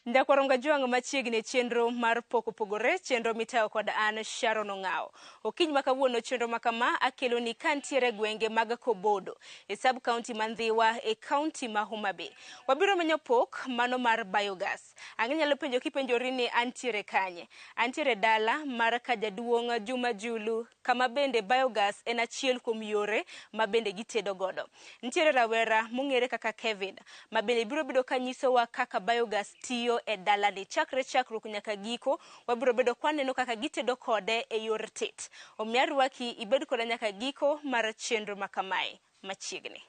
Nyakwar Kajwang' machiegni e chenro mar Pok Opogore, chenro mitayo kod an Sharon Ong'awo. Okinyi ma kawuono chenro ma kama akeloni kantiere gwenge mag Kobodo e sub county ma Ndhiwa e county ma Homa Bay. Wabiro menyo pok mano mar biogas. Ang'e nyalo penjo kipenjori ni antiere kanye? Antiere dala mar kajaduong' Juma Julu kama bende biogas en achiel kuom yore ma bende gitedo godo. Nitiere rawera mong'ere kaka Kevin ma bende biro bedo ka nyisowa kaka biogas tiyo e dalani. Chakre chakruok nyaka giko, wabiro bedo kwaneno kaka gitedo kode e yor tet. Omiyo arwaki ibed koda nyaka giko mar chenro ma kamae machiegni.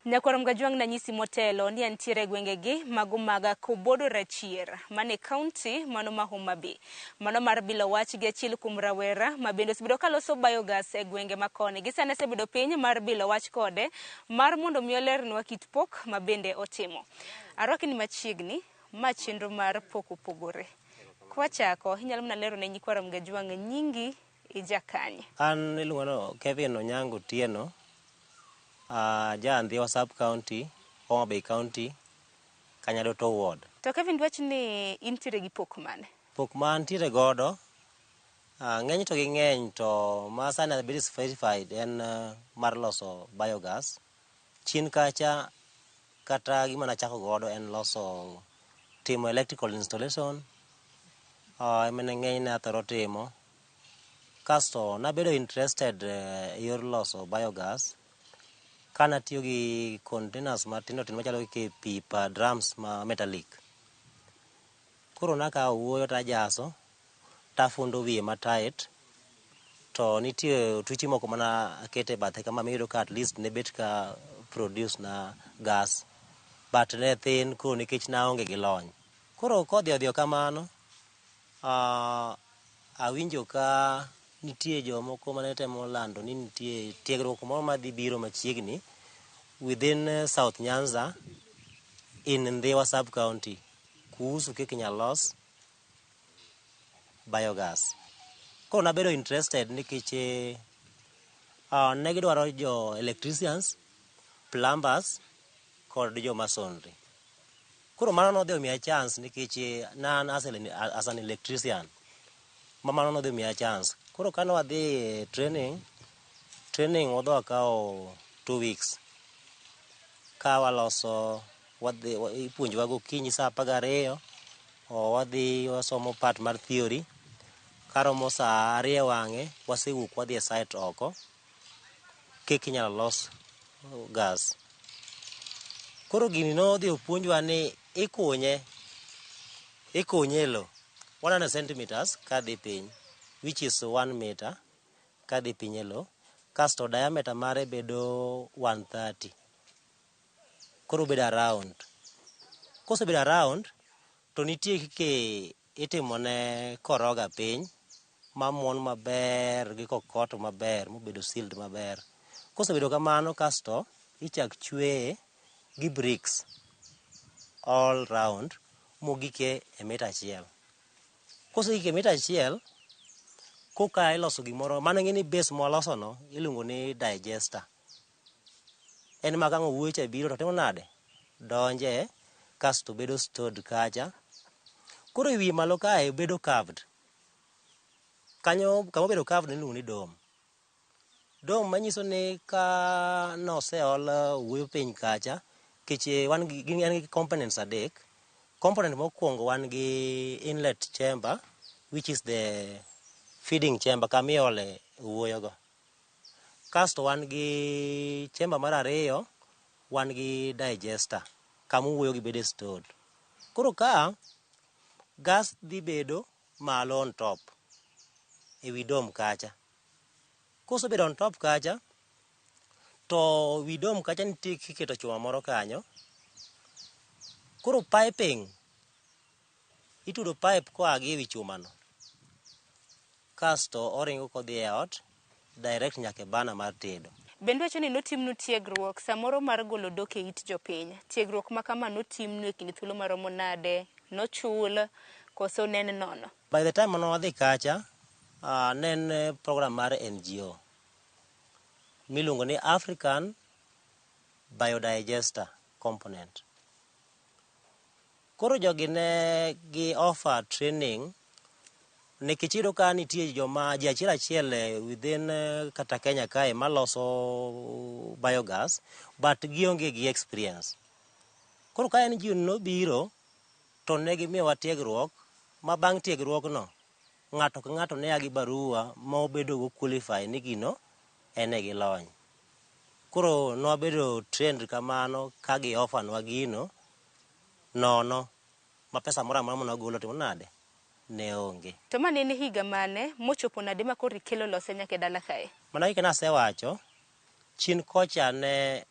Nyakwar Mgajwang' nanyisi motelo ni antiere e gwengegi mago mag Kobodo Rachier mane kaunti mano ma Homa Bay. Mano mar bilo wach gi achiel kuom rawera ma bende osebedo kaloso biogas e gwenge ma koni. Gi sani asebedo piny mar bilo wach kode mar mondo mi olernwa kit pok ma bende otimo. Arwaki ni machiegni, ma chenro mar Pok Opogore. Kwachako, inyalo mana lero ne nyikwa Mgajwang' nyingi ija kanye? An iluonga no Kevin Onyango Otieno, aja Ndhiwa sub county, Homa Bay County, Kanyadoto ward. To Kevin dwach ni intiere gi pok mane? Pok ma antiere godo, ng'eny to ging'eny to ma sani abedo certified en mar loso biogas. Chien kacha kata gima nachako godo en loso timo electrical installation, emane ng'enyne athoro timo. Kasto nabedo interested e yor loso biogas kanatiyo gi containers matindo tindo machalo kaka pipa drums ma metallic. Koro nakawo owuoyo tajaso, tafundo wiye ma tight, to nitie otuchi moko mana aketo e bathe kama miyudo ka at least ne bet ka produce na gas but ne thin koro nikech naonge gi lony. Koro kodhi odhiyo kamano, awinjo ka nitie jomoko mane temo lando ni nitie tiegruok moro madhi biro machiegni within South Nyanza in Ndhiwa sub county kuhusu kaka inyalo los biogas. Koro nabedo interested nikech ne gidwaro jo electricians, plumbers kod jo masonry. Koro mano nodhi omiya chance nikech ne an as an electrician ma mano nodhi omiya chance. Koro kane wadhi e training, training wadhi wakawo 2 weeks ka waloso wadhi ipuonjowa gokinyi saa 12 wadhi wasomo part mar theory karomo saa 2 wang'e wasewuok wadhi e site oko kaka inyalo los gas. Koro gini nodhi opuonjwa ni ikunye, ikunye e lo 100 centimeters kadhi piny which is 1 meter kadhi piny e lo kasto diameter mare bedo 130 koro obedo around. Kosebedo around to nitie kaka itimone koroga piny mamuon maber gi kokoto maber mobedo sealed maber. Kosebedo kamano kasto ichak chweye gi bricks all round mogik e mita achiel. Kosegik e mita achiel, koka iloso gimoro mano ing'e ni base mwaloso no iluongo ni digester. En ma kang' owuoyo cha biro to timo nade? Donje kasto bedo stored kacha. Koro e wiye malo kae bedo curved. Kanyo kama obedo curved iluongo ni dome. Dome manyiso ni ka noseol owuoyo piny kacha, nikech wan gi en gi components adek. Component mokwongo wan gi inlet chamber which is the feeding chamber kamiole owuoyo go. Kasto wan gi chamber mar ariyo, wan gi digester kama owuoyo gi bede stored. Koro ka gas dhi bedo malo on top ewi dome kacha. Kosebedo on top kacha, to wi dome kacha nitie kiketo chuma moro kanyo. Koro piping, itudo pipe koa gi ewi chuma no, kasto oringo kodhi e ot direct nyaka e burner mar tedo. Bende wacho ni notimnu tiegruok samoro mar golo dhok e it jopiny. Tiegruok ma kama notimnu e kind thuolo maromo nade? Nochul koso ne en nono? By the time mane wadhi kacha, ne en program mar NGO miluongo ni African Biodigester component. Koro jogi ne gi offer training nikech iyudo ka nitie joma ji achiel achiel within kata Kenya kae maloso biogas, but gionge gi experience. Koro ka NGO nobiro to ne gimiyowa tiegruok, ma bang' tiegruogno ng'ato ka ng'ato ne a gi barua ma obedo go qualify ni gino en e gi lony. Koro nwabedo trained kamano ka gi offer nwa gino nono ma pesa moro amora mane wagolo timo nade ne onge. To ma ne en higa mane mochopo nade ma koro ikelo lose nyaka e dala kae? Mana kaka nasewacho, chien kocha ne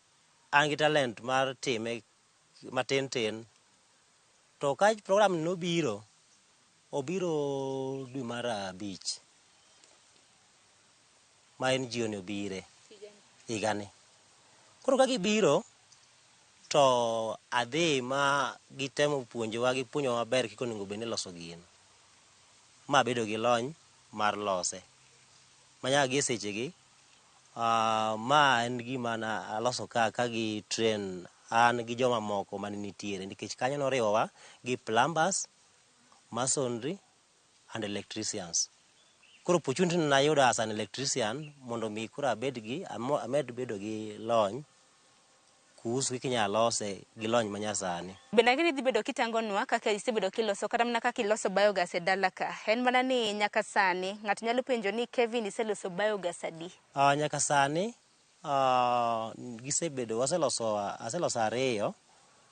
an gi talent mar time matin tin. To ka program ni nobiro, obiro dwe mar 5 ma NGO ni obire higani. Koro ka gibiro to adhi ma gitemo puonjowa, gipuonjowa maber kaka onego bed ni iloso gino. Ma abedo gi lony mar lose. Ma nyaka gi e sechegi, ma en gima na aloso ka gi train an gi joma moko mane nitiere nikech kanyo noriwowa gi plumbers, masonry and electricians. Koro opportunity no nayudo as an electrician mondo mi koro abed gi amed bedo gi lony kuhusu kaka inyalo lose gi lony manyasani. Bende ang'e ni idhi bedo kitangonwa kaka isebedo kiloso kata mana kaka iloso biogas e dala ka. En mana ni nyaka sani ng'ato nyalo penjo ni, "Kevin, iseloso biogas adi?" Nyaka sani gisebedo waseloso, aseloso ariyo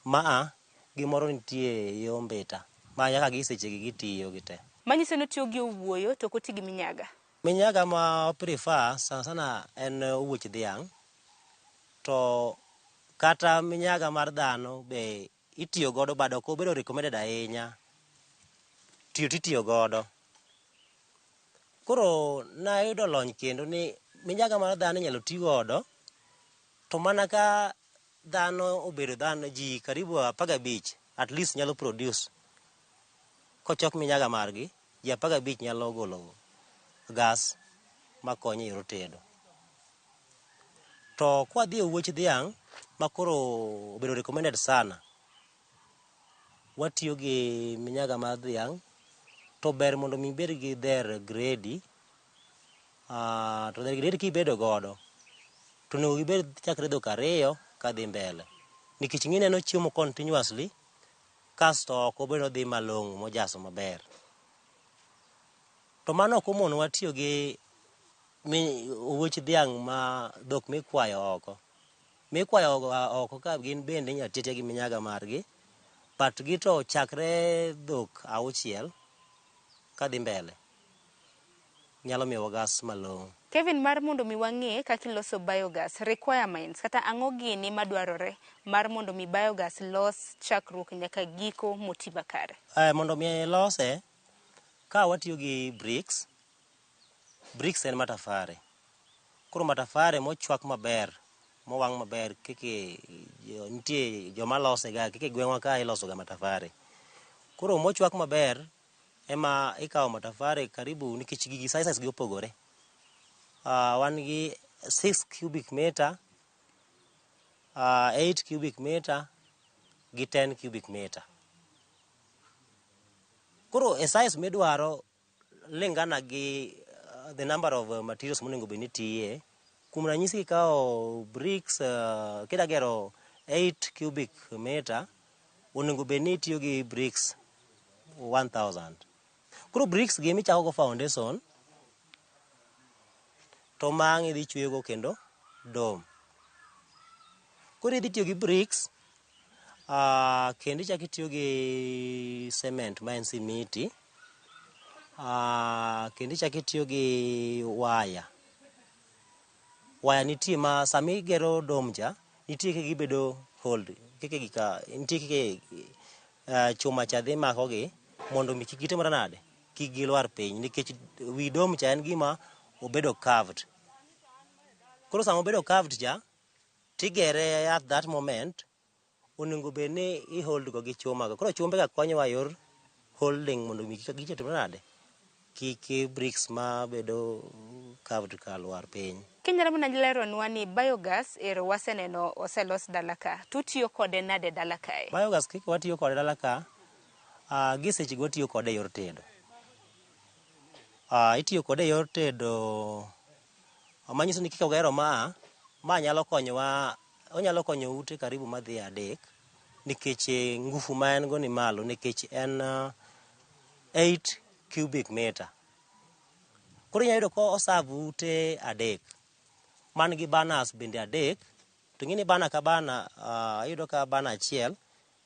ma gi moro nitie yo Mbita ma nyaka gi sechegi gitiyo gite. Manyiso ni otiyo gi owuoyo to ok oti gi minyaga. Minyaga ma prefer sana sana en owuoch dhiang', to kata minyaga mar dhano be itiyo godo, but ok obedo recommended ahinya. Tiyo titiyo godo. Koro nayudo lony kendo ni minyaga mar dhano inyalo ti godo to mana ka dhano obedo dhano ji karibu 15 at least nyalo produce. Kochok minyaga margi, ji 15 nyalo golo gas makonyo e yor tedo. To kwadhi e owuoch dhiang' ma koro obedo recommended sana, watiyo gi minyaga mar dhiang', to ber mondo mi ibed gi dher gredi. To dher gredi kibedo godo to onego gibed chakre dhok ariyo kadhi mbele. Nikech ing'e ni en ochiemo continuously, kasto ok obedo odhi malong'o mojaso maber. To mano ok omonowa tiyo gi owuoch dhiang' ma dhok mikwayo oko. Mikwayo oko ka gin bende inyalo ti atiya gi minyaga margi, but gi to chakre dhok auchiel kadhi mbele nyalo miyowa gas malong'o. Kevin, mar mondo mi wang'e kaka iloso biogas, requirements kata ang'o gini madwarore mar mondo mi biogas los chakruok nyaka giko moti makare? Mondo mi lose, ka watiyo gi bricks, bricks en matafare. Koro matafare mochwak maber, mowang' maber keke nitie joma lose ga keke gweng'wa ka iloso ga matafare. Koro mochwak maber ema ikawo matafare karibu nikech gigi sizes gi opogore. Wan gi 6 cubic meter, 8 cubic meter gi 10 cubic meter. Koro e size midwaro lingana gi the number of materials monego bed ni tiye. Kuom ranyisi, kikawo bricks, kida gero 8 cubic meter, onego bed ni itiyo gi bricks 1000. Koro bricks gi emichako go foundation, to bang'e idhi chweyo go kendo dome. Koro idhi tiyo gi bricks, kendo ichako itiyo gi cement ma en simiti, kendo ichako itiyo gi waya. Waya nitie ma sama igero dome cha, nitie kaka gibedo hold, kaka gika, nitie kaka chuma cha dhi mako gi mondo mi kik gitimre nade, kik gilwar piny nikech wi dome cha en gima obedo curved. Koro sama obedo curved cha, tigere at that moment, onego bed ni i hold go gi chuma go. Koro chumbe ga konyowa e yor holding mondo mi kik gitimre nade, kik bricks ma bedo curved ka lwar piny. Kinyalo mana leronwa ni biogas ero waseneno oselos dala ka, to utiyo kode nade dala kae? Biogas kaka watiyo kode dala ka, gi seche go watiyo kode e yor tedo. Itiyo kode e yor tedo manyiso ni kaka wagero ma nyalo konyowa, onyalo konyo ute karibu madhi 3 nikech ngufu ma en go ni malo nikech en 8 cubic meter. Koro inyalo yudo ka oserve ute 3 man gi burners bende 3 to ing'e ni burner ka burner iyudo ka burner achiel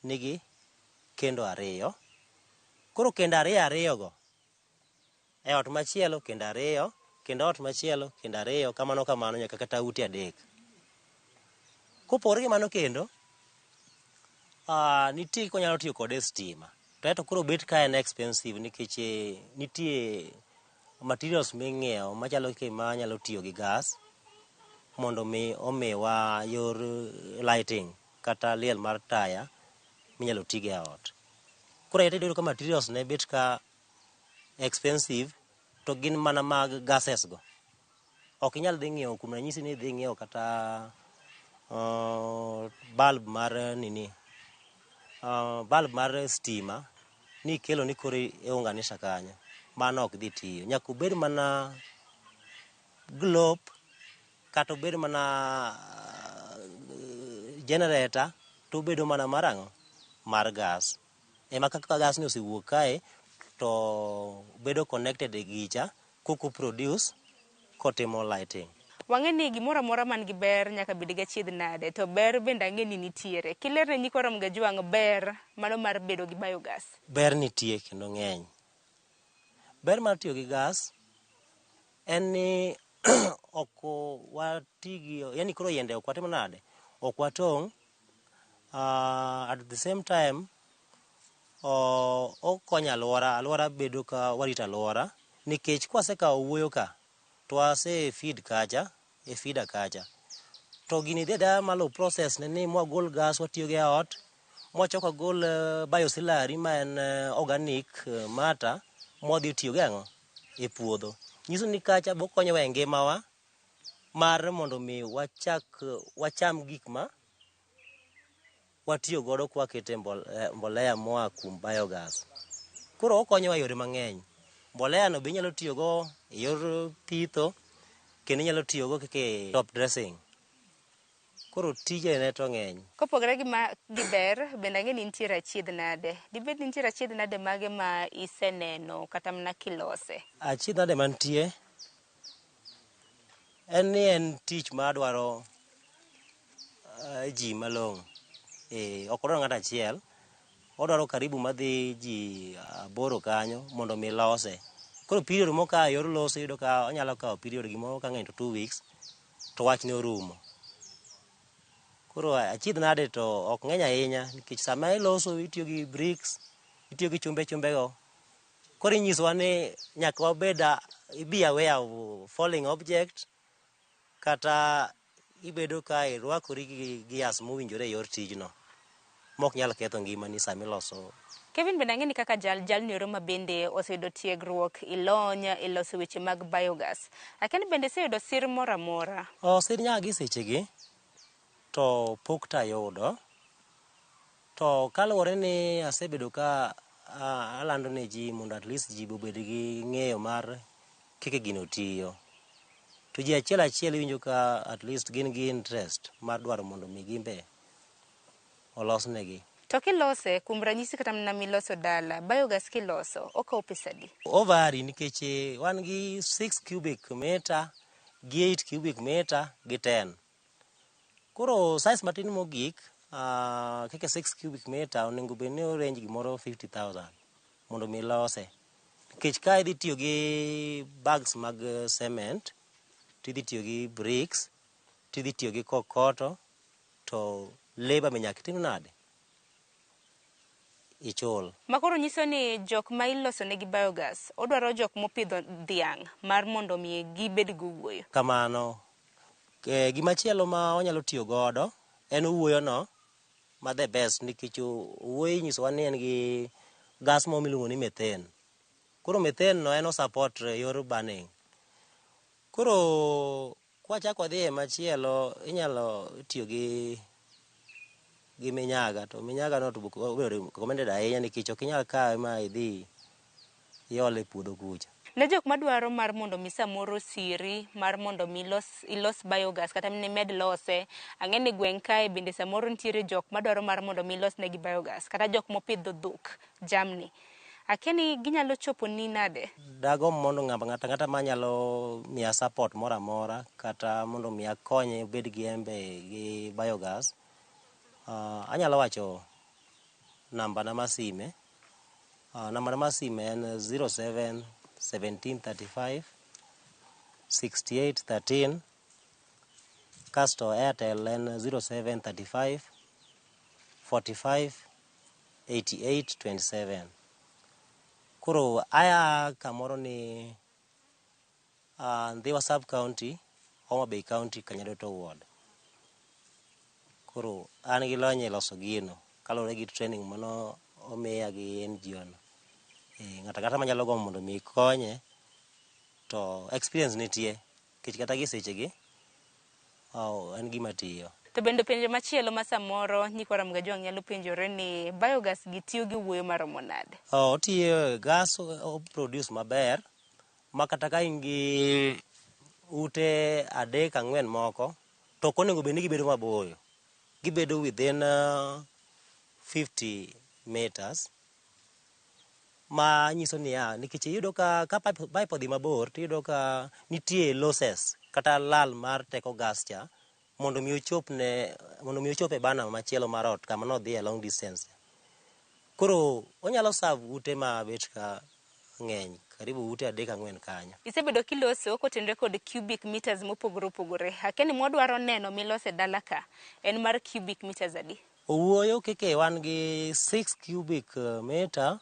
nigi kendo 2. Koro kendo 2 2 go e ot machielo kendo 2 kendo ot machielo kendo 2 kamano kamano nyaka kata ute 3. Kopogore gi mano kendo, nitie kaka wanyalo tiyo kode e stima. To ento koro bet ka en expensive nikech nitie materials ming'iewo machalo kaka manyalo tiyo gi gas mondo mi omiwa yor lighting kata liel mar taya minyalo tigo e ot. Koro iyudo ka materials ne bet ka expensive to gin mana mag gases go. Ok inyal dhi ng'iewo kuom ranyisi ni idhi ng'iewo kata bulb mar nini, bulb mar stima ni ikelo ni koro iunganisha kanyo. Mano ok dhi tiyo. Nyaka obed mana globe kata obed mana generator to obedo mana mar ang'o? Mar gas. Ema kaka gas ni osewuok kae to bedo connected e gicha koko produce kotimo lighting. Wang'e ni gimoro amora man gi ber nyaka bed gi achiedh nade, to ber bende ang'e ni nitiere. Kilerne nyikwa Ramogi Ajwang' ber mano mar bedo gi biogas. Ber nitie kendo ng'eny. Ber mar tiyo gi gas en ni ok wati gi, yani koro yiende ok watim nade? Ok watong'. At the same time, okonyo alwora, alwora bedo ka warito alwora nikech kwasekawo owuoyo ka to wase feed kacha e feeder kacha to gini dhi adhiya malo process ne ni mwagol gas watiyo go e ot mwachak wagol bioslurry ma en organic matter mwadhi tiyo go e ang'o? E puodho. Nyiso ni kacha bokonyowa e ngimawa mar mondo mi wachak wacham gik ma watiyo godo kwakete mbolea moa kuom biogas. Koro okonyowa e yore mang'eny. Mbolea no be inyalo tiyo go e yor pitho kendo inyalo tiyo go kaka top dressing. Koro tijene to ng'eny. Kopogore gi ma gi ber, bende ang'e ni nitiere achiedh nade. Dibed ni nitiere achiedh nade mage ma iseneno kata mana kilose? Achiedh nade mantie en ni en tich madwaro ji malong'o. Ok odwar ng'ato achiel, odwaro karibu madhi ji 8 kanyo mondo mi lose. Koro period mokawo yor loso iyudo ka onyalo kawo period gimoro ka ng'eny to 2 weeks to wachne orumo. Koro achiedh nade to ok ng'eny ahinya nikech sama iloso itiyo gi bricks, itiyo gi chumbe chumbe go. Koro inyisowa ni nyaka wabed be aware of falling object kata ibedo ka irwakori gi gears mowinjore e yor tijno mok nyal ketho ngimani sama iloso. Kevin bende ang'e ni kaka jalni ero ma bende oseyudo tiegruok, ilony e loso weche mag biogas. Akia ni bende iseyudo sir moro amora? Sir nyaka gi sechegi to pok tayudo. To kaluwore ni asebedo ka alando ne ji mondo at least ji obed gi ng'eyo mar kaka gino tiyo. To ji achiel achiel iwinjo ka at least gin gi interest mar dwaro mondo mi gin be olosnegi. To kilose, kuom ranyisi kata mana miloso dala, biogas kiloso, okawo pesa adi? Ovary nikech wan gi 6 cubic meter gi 8 cubic meter gi 10. Koro size matin mogik kaka 6 cubic meter onego bed ni orange gimoro 50,000 mondo mi lose. Nikech ka idhi tiyo gi bags mag cement, tidhi tiyo gi bricks, tidhi tiyo gi kokoto, to labour be nyaka itim nade? Ichul. Makoro nyiso ni jok ma iloso negi biogas, odwaro jok mopidho dhiang' mar mondo mi gibed gi owuoyo. Kamano. Gimachielo ma wanyalo tiyo godo en owuoyo no ma the best nikech owuoyo inyisowa ni en gi gas moro miluongo ni methane. Koro methane no en o support yor burning. Koro kwachako wadhi e machielo, inyalo tiyo gi minyaga, to minyaga no to obedo recommended ahinya nikech ok inyal kawe ma idhi iole e puodho kucha. Ne jok madwaro mar mondo mi samoro siri mar mondo mi ilos biogas kata nimed lose, ang'e ni gweng' kae bende samoro nitiere jok madwaro mar mondo mi ilos negi biogas kata jok mopidho dhok, jamni. Akia ni ginyalo chopo ni nade? Dagomb mondo ng'ato ang'ata manyalo miya support moro amora kata mondo mi akonye obed gi embe gi biogas, anyalo wacho namba na mar sime. Namba na mar sime en 07 17 35 68 13, kasto Airtel en 07 35 45 88 27. Koro aya kamoro ni Ndhiwa sub county, Homa Bay County, Kanyadoto ward. Koro an gi lony e loso gino kaluwore gi training mano omiya gi NGO no. Ng'ato ang'ata manyalo gombo mondo mi konye to experience nitie nikech kata gi sechegi en gima tiyo. To bende penjo machielo ma samoro nyikwa Ramogi Ajwang' nyalo penjore ni biogas gi tiyo gi wuoyo maromo nade? Otiyo gas, o produce maber ma kata ka in gi ute adek ang'wen moko to ok onego bed ni gibedo maboyo. Gibedo within 50 meters, ma nyiso niya, nikech iyudo ka pipe odhi mabor, tiyudo ka nitie losses kata lal mar teko gas cha mondo mi ochop e bana machielo mar ot kama nodhiye long distance. Koro onyalo serve ute ma bet ka ng'eny, karibu ute adek ang'wen kanyo. Isebedo kiloso kotenore kod cubic meters mopogore opogore. Akia ni mwadwaro neno milose dala ka en mar cubic meters adi? Owuoyo keke wan gi 6 cubic meter,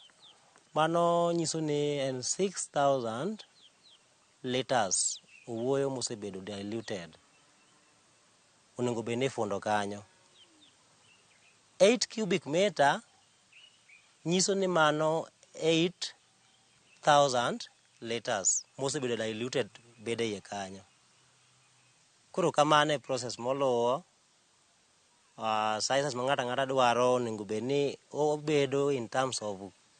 mano nyiso ni en 6000 liters owuoyo mosebedo diluted. Onego bed ni ifundo kanyo. 8 cubic meter nyiso ni mano 8000 liters mosebedo diluted bedo e iye kanyo. Koro kamano e process moluwo. Sizes ma ng'ato ang'ata dwaro onego bed ni obedo in terms of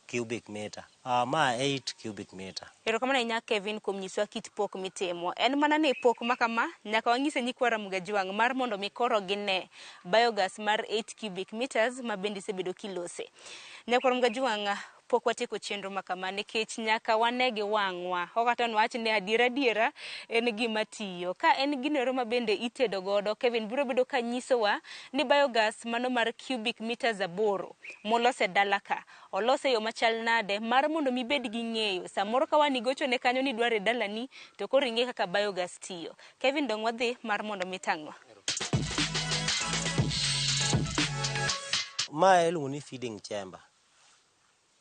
cubic meter. Ma 8 cubic meter. Erokamano ahinya Kevin kuom nyisowa kit pok mitimo. En mana ni pok ma kama nyaka wanyise nyikwa Ramogi Ajwang' mar mondo mi koro gine biogas mar 8 cubic meters ma bende isebedo kilose. Nyakwa Ramogi Ajwang', pok watieko chenro ma kama nikech nyaka wane gi wang'wa. Ok kata nwach ni adiera adiera en gima tiyo. Ka en gino ero ma bende itedo godo, Kevin biro bedo ka nyisowa ni biogas mano mar cubic meters 8 molose dala ka, olose e yo machal nade mar mondo mi ibed gi ng'eyo. Samoro ka wan igochone kanyo ni idwaro e dalani, to koro ing'e kaka biogas tiyo. Kevin, dong' wadhi mar mondo mi tang'wa. Ma iluongo ni feeding chamber.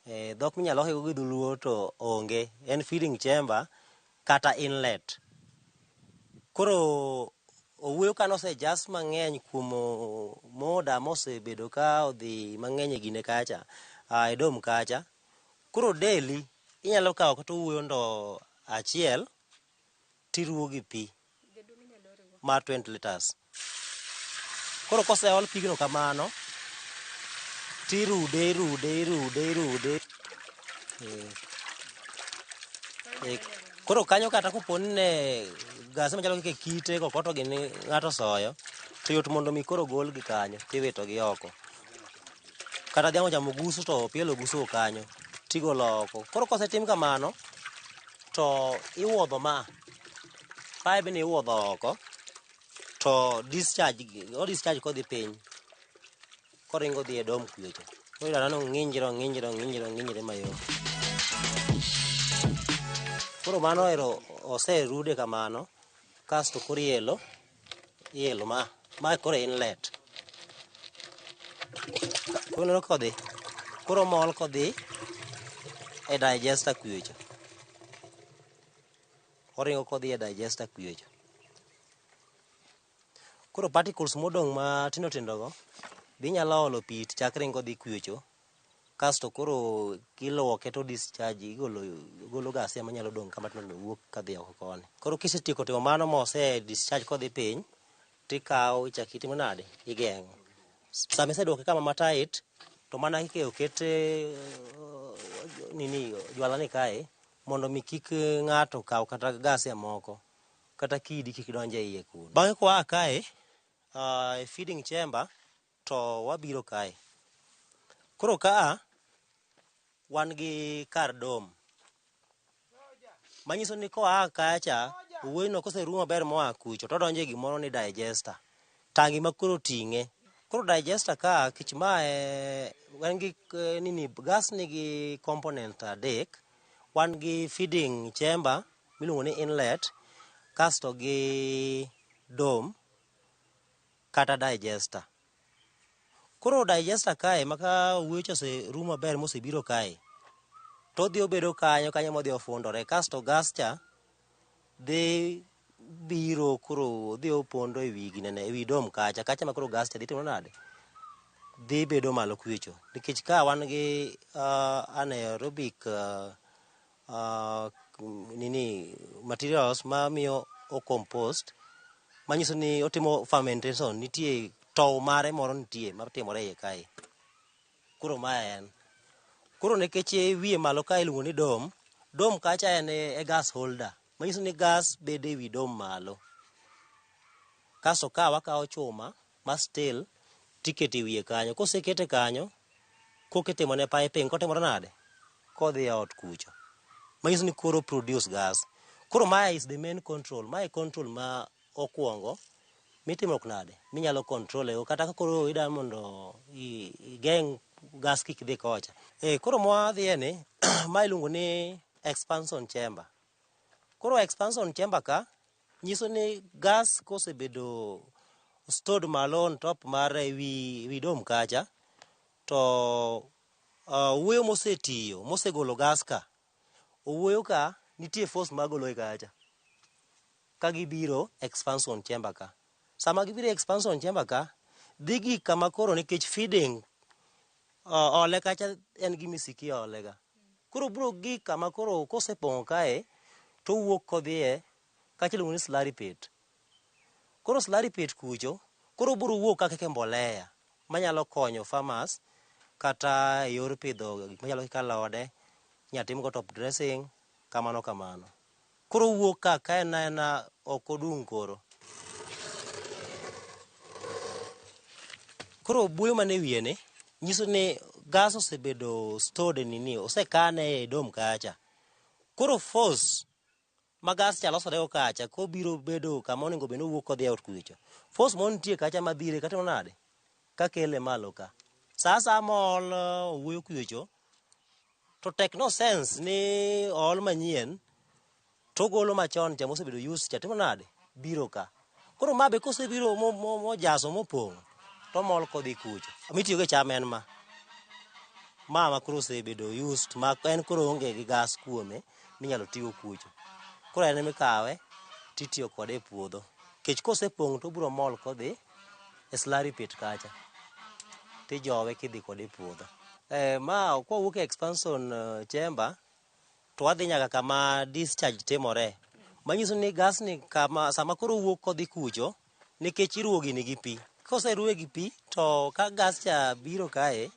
Dhok minyalo loke go gi dholuo to onge. En feeding chamber kata inlet. Koro owuoyo ka nosejas mang'eny kuom muda mosebedo ka odhi mang'eny e gine kacha, e dom kacha. Koro daily inyalo kawo kata owuoyo ndo achiel tiruwo gi pi mar 20 liters. Koro koseol pigno kamano, tirude irude irude irude. Koro kanyo kata kopo ni ne gase machalo kaka kite kokoto gini ng'ato osoyo, to yot mondo mi koro golgi kanyo tiwito gi oko. Kata dhiang' ochamo ogusu to opielo ogusu kanyo tigolo oko. Koro kosetim kamano, to iwuodho ma, pipe ni iwuodho oko, to discharge, o discharge kodhi piny, koringo dhi e dom kucho. Koro iyudo ni ong'injre, ong'injre, ong'injre, ong'injre mayom. Koro mano ero oserude kamano, kasto koro ielo, ielo ma, ma koro inlet. Koro ineno kodhi, koro mol kodhi e digester kucho. Oringo kodhi e digester kucho. Koro particles modong' matindo tindo go, be inyalo olo pi to chak ringo dhi kucho. Kasto koro iluoke to discharge igolo golo ghasia manyalo dong' kama to wuok kadhi oko koni. Koro kisetieko timo mano mose discharge kodhi piny, tikawo ichak itimo nade? Igeng'o. Sama iseduoke kama ma tight, to mana kike oket nini jwala ni kae mondo mi kik ng'ato kaw kata ghasia moko kata kidi kik donj e iye kuno. Bang'e kwa kae e feeding chamber to wabiro kae. Koro kaa wan gi kar dome. Manyiso ni koa kacha, owuoyo koserumo maber moa kucho to odonjo e gimoro ni digester. Tangi ma koro ting'e. Koro digester ka kech mae wan gi nini gas nigi component adek. Wan gi feeding chamber miluongo ni inlet, kasto gi dome kata digester. Koro digester kae ma ka owuoyo cha oserumo maber mosebiro kae, to odhi obedo kanyo kanyo modhi ofundore kasto gas cha dhi biro koro odhi opondo ewi ginene ewi dome kacha kacha ma koro gas cha dhi timo nade? Dhi bedo malo kucho. Nikech ka wan gi anaerobic nini materials mamiyo o compost manyiso ni otimo fermentation nitie tow mare moro nitie matimore iye kae. Koro mae en. Koro nikech wiye malo kae iluongo ni dome, dome kacha en e gas holder. Manyiso ni gas bedo ewi dome malo. Kasto ka wakawo chuma ma steel tiketo e wiye kanyo. Kosekete kanyo, kokitimone piping kotimore nade? Kodhi e ot kucho. Manyiso ni koro produce gas. Koro mae is the main control. Mae control ma okwongo mitimo nade? Minyalo control e kata ka koro ida mondo igeng' gas kik dhi kocha. Koro mwadhiye ni, ma iluongo ni expansion chamber. Koro expansion chamber ka nyiso ni gas kosebedo stored malo on top mar ewi dome kacha, to owuoyo mosetiyo mosegolo gas ka, owuoyo ka nitie force magolo e kacha ka gibiro expansion chamber ka. Sama gibiro e expansion chamber ka, dhi gik kama koro nikech feeding ole kacha en gima isiko iole ga. Koro biro gik kama koro kosepong'o kae, towuok kodhiye kacha iluongo ni slurry pit. Koro slurry pit kucho, koro biro wuok kaka mbolea manyalo konyo farmers kata e yor pidho gik machalo kaka alode, inyalo timgo top dressing, kamano kamano. Koro owuok ka ka en aena ok odung' koro. Koro buoyo man e wiye ni nyiso ni gas osebedo stored e nini, osekane e dome kacha. Koro force ma gas cha losore go kacha kobiro bedo kama onego bed ni owuok kodhi e ot kucho. Force moro nitie kacha madhire katimo nade? Kakele malo ka. Sa asaya mool owuoyo kucho, to tek no sense ni ool manyien togolo machon cha mosebedo used cha timo nade? Biro ka. Koro ma be kosebiro mojaso mopong', tomol kodhi kucho. Mitiyogo e cham en ma. Ma koro osebedo used ma en koro oonge gi gas kuome minyalo tigo kucho. Koro en emikawe titiyo kode e puodho. Nikech kosepong' to obiro mol kodhi e slurry pit kacha. Tijowe kidhi kode e puodho. Ma kwawuok e expansion chamber, to wadhi nyaka kama discharge timore. Manyiso ni gas ni kama sama koro owuok kodhi kucho, nikech iruwo gini gi pi. Koseruwe gi pi, to ka gas cha biro kae,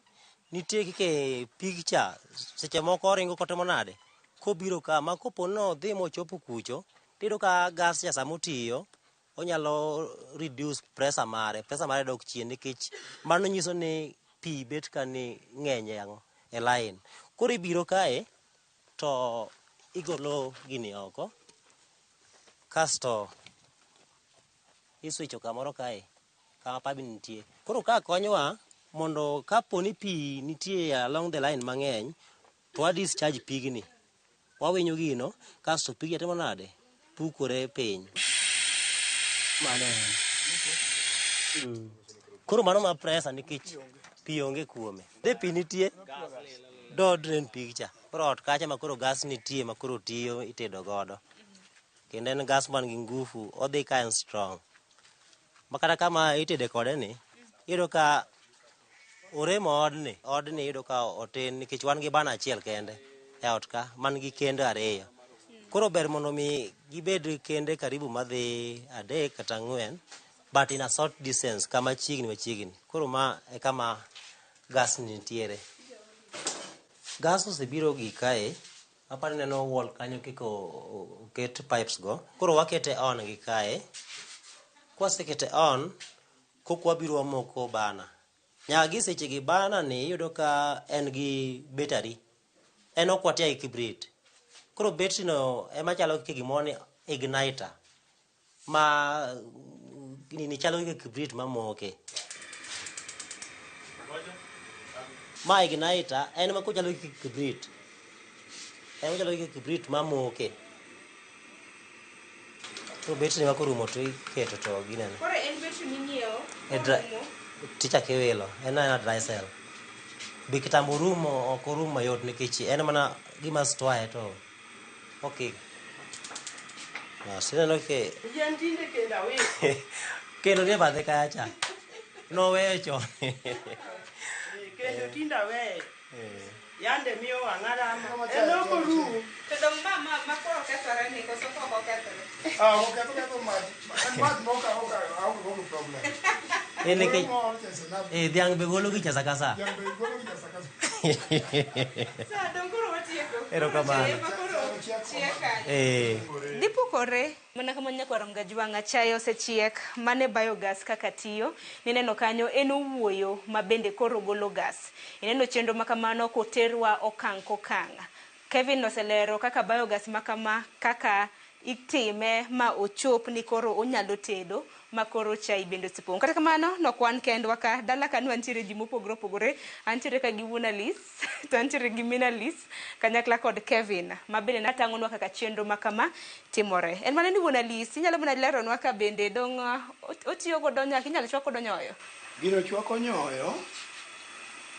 nitie kike pig cha seche moko oringo kotimo nade? Kobiro ka, ma kopo ni odhi mochopo kucho, tiyudo ka gas cha samotiyo, onyalo reduce pressure mare, pressure mare dok chien nikech mano nyiso ni pi bet ka ni ng'eny e ang'o? E line. Koro ibiro kae, to igolo gini oko, kasto iswicho kamoro kae, kama pipe nitie. Koro ka konyowa mondo kapo ni pi nitie along the line mang'eny, to wa discharge pigni. Wawinyo gino, kasto pigni timo nade? Pukore piny. Mano en. Koro mano ma pressure nikech pi onge kuome. De pi nitie, do drain pig cha. Koro ot kacha ma koro gas nitie ma koro tiyo itedo godo. Kendo en gas man gi ngufu, odhi ka en strong. Ma kata kama itede kode ni, iyudo ka Oremo odni, odni iyudo ka otin nikech wan gi bana achiel kende e ot ka man gi kendo ariyo. Koro ber mondo mi gibed kende karibu madhi adek kata ang'wen but in a short distance kama chiegni machiegni. Koro ma e kama gas ni nitiere. Gas osebiro gi kae, apani neno wall kanyo kiko oket pipes go. Koro wakete on gi kae. Kwasekete on, kok wabiro wamoko bana. Nyaka gi seche gi bana ni iyudo ka en gi battery. En ok watiyo gi kibrit. Koro battery no ema chalo kaka gimoro ni igniter. Ma nini chalo kaka kibrit mamoke. Ma igniter en ma kochalo kaka kibrit. En ochalo kaka kibrit mamoke. Koro battery ma korumo to iketo to ginene. Koro en battery minyiewo E tichako iwilo. En aena dry cell. Be kitambo orumo ok orum mayot nikech en mana gima stwaye to okik. Bas ineno ke Yien tinde kendo awito. kendo nie bathe kacha. Noweyo chon. Kendo tinde aweye. Yande miyo wang'a rama. En ok orum. To dong ma koro kethore ni koso ok okethore? Ah, oketho ketho mach. En mach mok aonge go problem. En nikech Moro cha is enough. eh dhiang' be golo gicha sa ka sa. Dhiang' be golo gicha sa ka sa. Sa dong koro watieko. Erokamano. Ema koro chiek kanyo. Eh. Dhi pukore mana kama nyakwar Mgajwang'a chae osechiek mane biogas kaka tiyo nineno kanyo en owuoyo ma bende koro golo gas ineno chenro ma kamano koterwa okang' kokang' Kevin oselero kaka biogas ma kama kaka itime ma ochop ni koro onyalo tedo ma koro chai bende osepong'. Kata kamano, nok wan kendwa ka, dala ka nwantiere ji mopogore opogore. Antiere ka gi wuon Alice, to antiere gi min Alice, kanyakla kod Kevin, ma bende natang'onwa kaka chenro ma kama timore. En mana ni wuon Alice, inyalo mana leronwa ka bende dong' otiyo godo nyaka inyalo chwak godo nyoyo. Gino chwako nyoyo,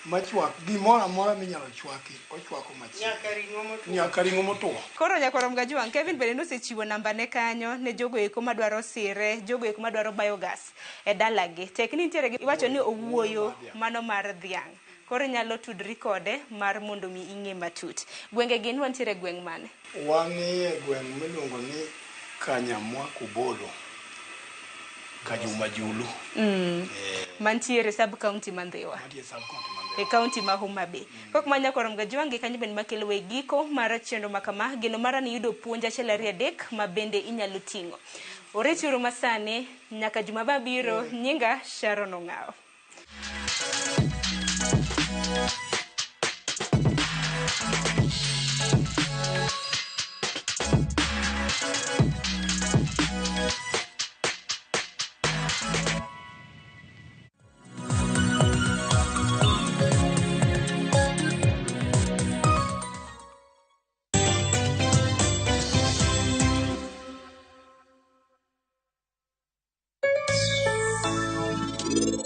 machwak gimoro amora minyalo chwaki, ochwako machiegni. Nyaka ring'o motwo. Nyaka ring'o motwo. Koro nyakwar Mgajwang', Kevin bende nosechiwo namba ne kanyo ne jogo eko madwaro sire, jogo eko madwaro biogas e dalagi. Tek ni nitiere gi iwacho ni owuoyo mano mar dhiang'. Koro inyalo tudri kode mar mondo mi ing'e matut. Gwenge gin wantiere e gweng' mane? Wan e gweng' miluongo ni Kanyamwa Kobolo, Kajuma Julu. Mantiere sub county ma Ndhiwa. Mantie sub county ma Ndhiwa. E county ma Homa Bay. Kok ma nyakwar Mgajwang' gi kanyo bende makelo e giko mar chenro ma kama, geno mara ni yudo puonj achiel ariyo adek ma bende inyalo ting'o. Oriti uru masani nyaka juma mabiro, nyinga Sharon Ong'awo.